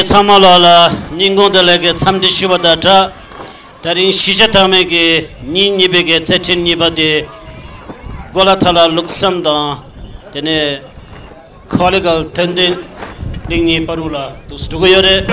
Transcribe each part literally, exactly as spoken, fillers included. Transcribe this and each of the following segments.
ཚང་མ་ལོག་ལ་སྙིང་ཁོང་དུ་ལས་ཀའི་འཚམས་འདྲི་ཞུ་བ་དང་སྦྲགས། ད་རིང་གཞིས་ཆགས་མཐའ་མའི་གི་ཉིན་གཉིས་པའི་གི་རྩེད་འགྲན་གཉིས་པ་དེ་གོ་ལ་ཐ་ལ་ལུགས་བསམ་དང་དེ་ནས་ཁོ་ལི་གལ་དོན་ལྡན་གླིང་གཉིས་བར་དུ་ལ་འདུག་སེ་འགྲོ་གི་ཡོད་རེད།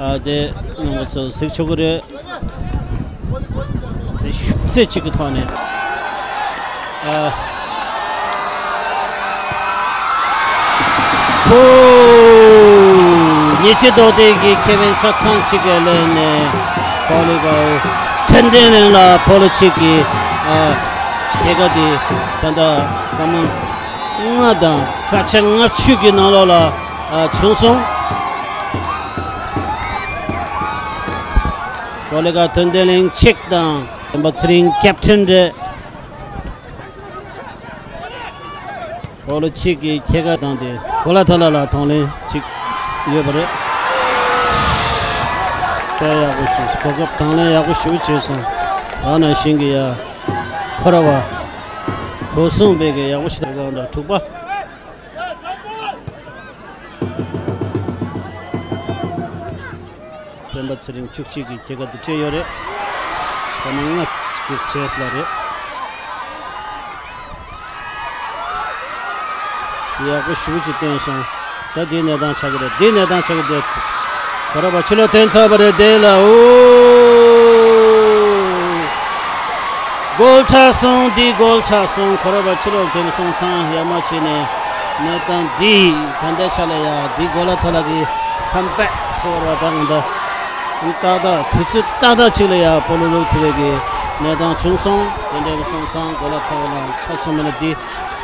ཨ་དེ་ང་ཚོ་གཟིགས་ཆོག་གི་རེད། དེ་ཤུགས་ཚད་ཅིག་གི་ཐོག་ནས་ཨ་ཧོ། ཉེས་ཆད་ལྡོག་སྟེ་གི་ཁེ་ཝིན་ཆ་ཚང་གཅིག་གི་ལེན་ནས་ཁོ་ལི་གལ་དོན་ལྡན་གླིང་ལ་ཕོ་ལོ་གཅིག་གི་ཨ་ཁྱེད་ཀ་དེ་ད་ལྟ་སྐར་མ་ལྔ་དང་སྐར་ཆ་ལྔ་བཅུ་གི་ནང་ལོགས་ལ་ཨ་བྱུང་སོང་། ཁོ་ལི་གལ་དོན་ལྡན་གླིང་གཅིག་དང་སྤེན་པ་ཚེ་རིང་ཀེབ་ཊན་རེད། ཕོ་ལོ་གཅིག་གི་ཁྱེད་ཀ་དང་དེ་གོ་ལ་ཐ་ལ་ལ་དང་ལེན་གཅིག་ཡོད་པ་རེད། དཔེ་ཡག་པོ་བྱུང་། གོ་སྐབས་དང་ལེན་ཡག་པོ་ཞེ་པོ་བྱས་སོང་། ད་ནང་བཞིན་གྱི་ཡ་ཁོ་ར་བ་གོ་སོང་བས་གི་ཡག་པོ་ཞིག་དང་གང་འདྲ་དྲུག་པ། སྤེན་པ་ཚེ་རིང་བཅུ་གཅིག་གི་སྐྱེས་སྐར་དེ་སྤྲད་ཡོད་རེད། ད་ནང་ལྔ་གཅིག་གི་བྱས་ལ་རེད། ཡག་པོ་ཞེ་པོ་ཅིག་བཏོན་སོང་། ད་འདི་གནས་སྟངས་ཆགས་ཀྱི་རེད། འདི་གནས་སྟངས་ཆགས་ཀྱི་རེད། གོ་ར་བ་ཕྱི་ལོགས་ཐོན་ཚར་བ་རེད། དེ་ལ་ཨོ། གོལ་ཆགས་སོང་། འདི་གོལ་ཆགས་སོང་། གོ་ར་བ་ཕྱི་ལོགས་ཐོན་སོང་། ཚང་ཡར་མར་བྱས་ནས་གནས་སྟངས་འདི་ད་ལྟའི་ཆ་ལ་ཡ་འདི་གོ་ལ་ཐ་ལ་གི་ཁམས་པད་ཟེར་བ་ད་ང་ད་ཏག་ཏག་དུས་ཚོད་ཏག་ཏག་ཅིག་ལ་ཡ་སྤོ་ལོ་ལུག་ཐུབ་པའི་གི་གནས་སྟངས་བྱུང་སོང་། དེ་འདྲ་སོང་ཙང་གོ་ལ་ཐ་ལ་ཆ་ཚང་མ་ལ་འདི་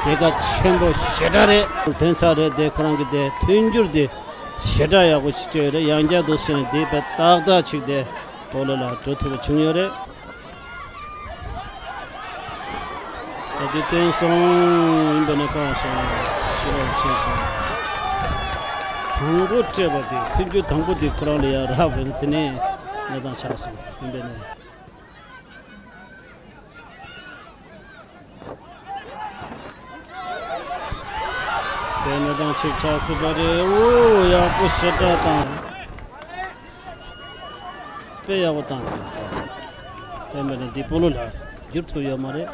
གལ་ཆེན་པོ་ཞེ་དྲག་རེད། ཐོན་ཚར་རེད། དེ་ཁོ་རང་གི་དེ་མཐུན་འགྱུར་དེ་ཞེ་དྲག་ཡག་པོ་ཞིག་སྤྲད་ཡོད་རེད། ཡང་བསྐྱར་དུ་བྱས་ནས་དེ་དཔེ་ཏག་ཏག་ཅིག་དེ་སྤོ་ལོ་ལ་འགྲོ་ཐུབ་པ་བྱུང་ཡོད་རེད། ད་དེ་བཏོན་སོང་། ཡིན་པ་ནས་བཀག་སོང་། ཕྱི་ལོགས་ཕྱིན་སོང་། དང་པོ་སྤྲད་པ་དེ་མཐུན་འགྱུར་དང་པོ་དེ་ཁོ་རང་ལ་ཡར་རག་པས་ན་དེ་ནས་གནས་སྟངས་ཆགས་སོང་། ཡིན་པ་ནས། དེ་ནས་དང་ཅིག་ཆགས་སྲིད་པ་རེད། འོ་ཡག་པོ་ཞེ་དྲག་བཏང་། དཔེ་ཡག་པོ་བཏང་། དེ་མིན་ན་འདི་སྤོ་ལོ་ལ་འགྱུར་ཐུབ་ཡོད་མ་རེད།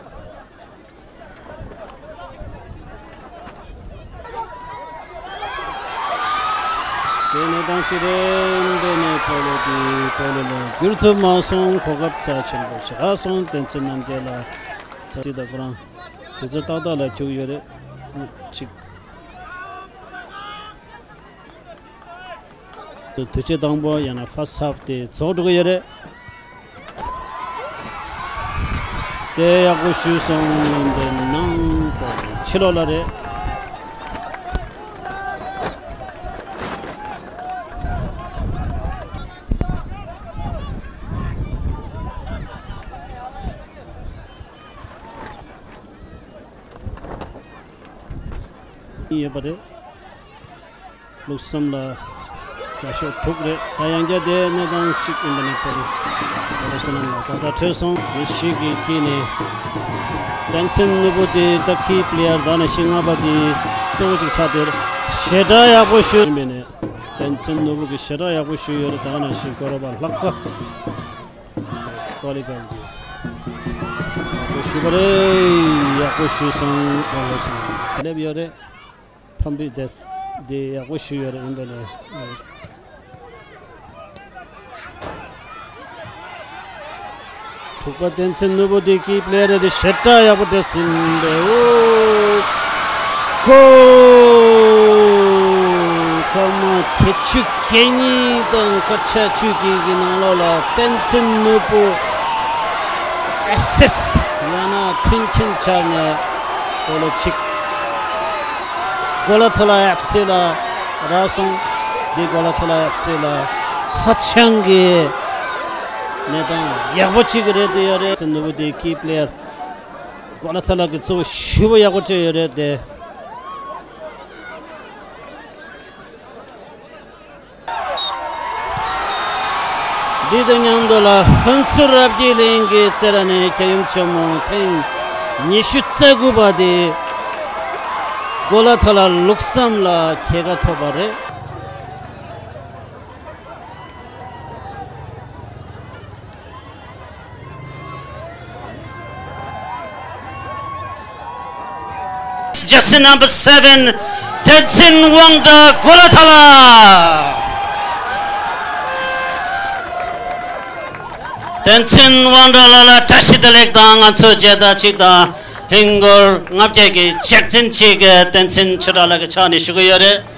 དེ་ནས་དང་ཅིག་རེད། འདི་ནས་སྤོ་ལོ་འདི་སྤོ་ལོ་ལ་འགྱུར་ཐུབ་མ་སོང་། གོ་སྐབས་རྩ་ཆེན་པོ་ཞིག་རག་སོང་། བསྟན་འཛིན་རྣམ་རྒྱལ་ལགས་ཚ་ཅིག་དང་ཁོ་རང་། དུས་ཚོད་ཏག་ཏག་ལ་ཁྱུག་ཡོད་རེད། གཅིག་དུས་ཚོད་དང་པོ་ཡང་ན་ཕར་སི་ཊི་ཧཱབ་དེ་རྫོགས་འགྲོ་གི་ཡོད་རེད། དེ་ཡག་པོ་ཞུས་སོང་། འདི་ནང་དུ་ཕྱི་ལོགས་ལ་རེད། ཡོད་པ་རེད། ལུགས་བསམ་ལ་རྒྱ་ཤོག་དྲུག་རེད། ད་ཡང་བསྐྱར་དེ་གནས་སྟངས་གཅིག་ཡིན་པ་ནས་ཕོ་རེད། ད་ལོ་བསོད་ནམས་ལ་ད་ལྟ་འཕྲོད་སོང་། མི་ཞིག་གིས་དཀྱིལ་ནས་བསྟན་འཛིན་ནོར་བུ་དེ་ད་ཁི་པི་ལེ་ཡར་ད་ནས་ཤི་ལྔ་པ་དེ་གཙོ་བོ་གཅིག་ཆགས་དེར་ཞེ་དྲག་ཡག་པོ་ཞུ་ཡིན་པས་ནས། བསྟན་འཛིན་ནོར་བུ་གིས་ཞེ་དྲག་ཡག་པོ་ཞུས་ཡོད་རེད། ད་ནས་ཤི་གོ་ར་བ་ལྷག་པ། ཀོ་ལི་གལ་གྱིས་ཡག་པོ་ཞུས་པ་རེད། ཡག་པོ་ཞུས་སོང་། ཨོ་ལོ་སོང་། སླེབས་ཡོད་རེད། ཕམ་པི་དེ་དེ་ཡག་པོ་ཞུས་ཡོད་རེད། ཡིན་པ་ལས་དྲུག་པ་བསྟན་འཛིན་ནོར་བུ་དེ་ཀི་པི་ལེ་ཡར་དེ་ཞེ་དྲག་ཡག་པོ་དེ་ཟིན་པས། འོ་ཁོ་ཁ་མ་ ཁལ་གཅིག་གྱ་གཉིས་དང་སྐར་ཆ་བཅུ་གཅིག་གི་ནང་ལོགས་ལ་བསྟན་འཛིན་ནོར་བུ་ཨེ་སི་ཡང་ན་མཐུན་རྐྱེན་ཆགས་ནས་གོ་ལ་གཅིག་གོ་ལ་ཐ་ལ་ཨེཕ་སི་ལ་རག་སོང་། འདི་གོ་ལ་ཐ་ལ་ཨེཕ་སི་ལ་ཧ་ཅང་གི་གནས་སྟངས་ཡག་པོ་གཅིག་རེད་དེ་ཡོད་རེད། བསྟན་འཛིན་ནོར་བུ་དེ་ཀི་པི་ལེ་ཡར་གོ་ལ་ཐ་ལ་གི་གཙོ་བོ་ཞེ་པོ་ཡག་པོ་བྱས་ཡོད་རེད་དེ། འདི་དང་མཉམ་དུ་ལ་ཧོན་སུར་རབ་རྒྱས་གླིང་གི་རྩེ་ར་ནས་རྒྱལ་ཡུམ་ཆེན་མོ་ཐེངས་ཉི་ཤུ་རྩ་དགུ་པ་དེ་གོ་ལ་ཐ་ལ་ལུགས་བསམ་ལ་རྒྱལ་ཁ་ཐོབ་པ་རེད། Jersey number seven, བསྟན་འཛིན་དབང་གྲགས་གོ་ལ་ཐ་ལ། བསྟན་འཛིན་དབང་གྲགས་ལགས་ལ་བཀྲ་ཤིས་བདེ་ལེགས་དང་ང་ཚོའི་མཇལ་དར་གཅིག་དང་ཧིན་སྒོར་ལྔ་བརྒྱ་གི་ལྗགས་འཛིན་གཅིག་བསྟན་འཛིན་ཆོས་གྲགས་ལགས་ཀྱི་ཕྱག་ནས་ཞུ་གི་ཡོད་རེད།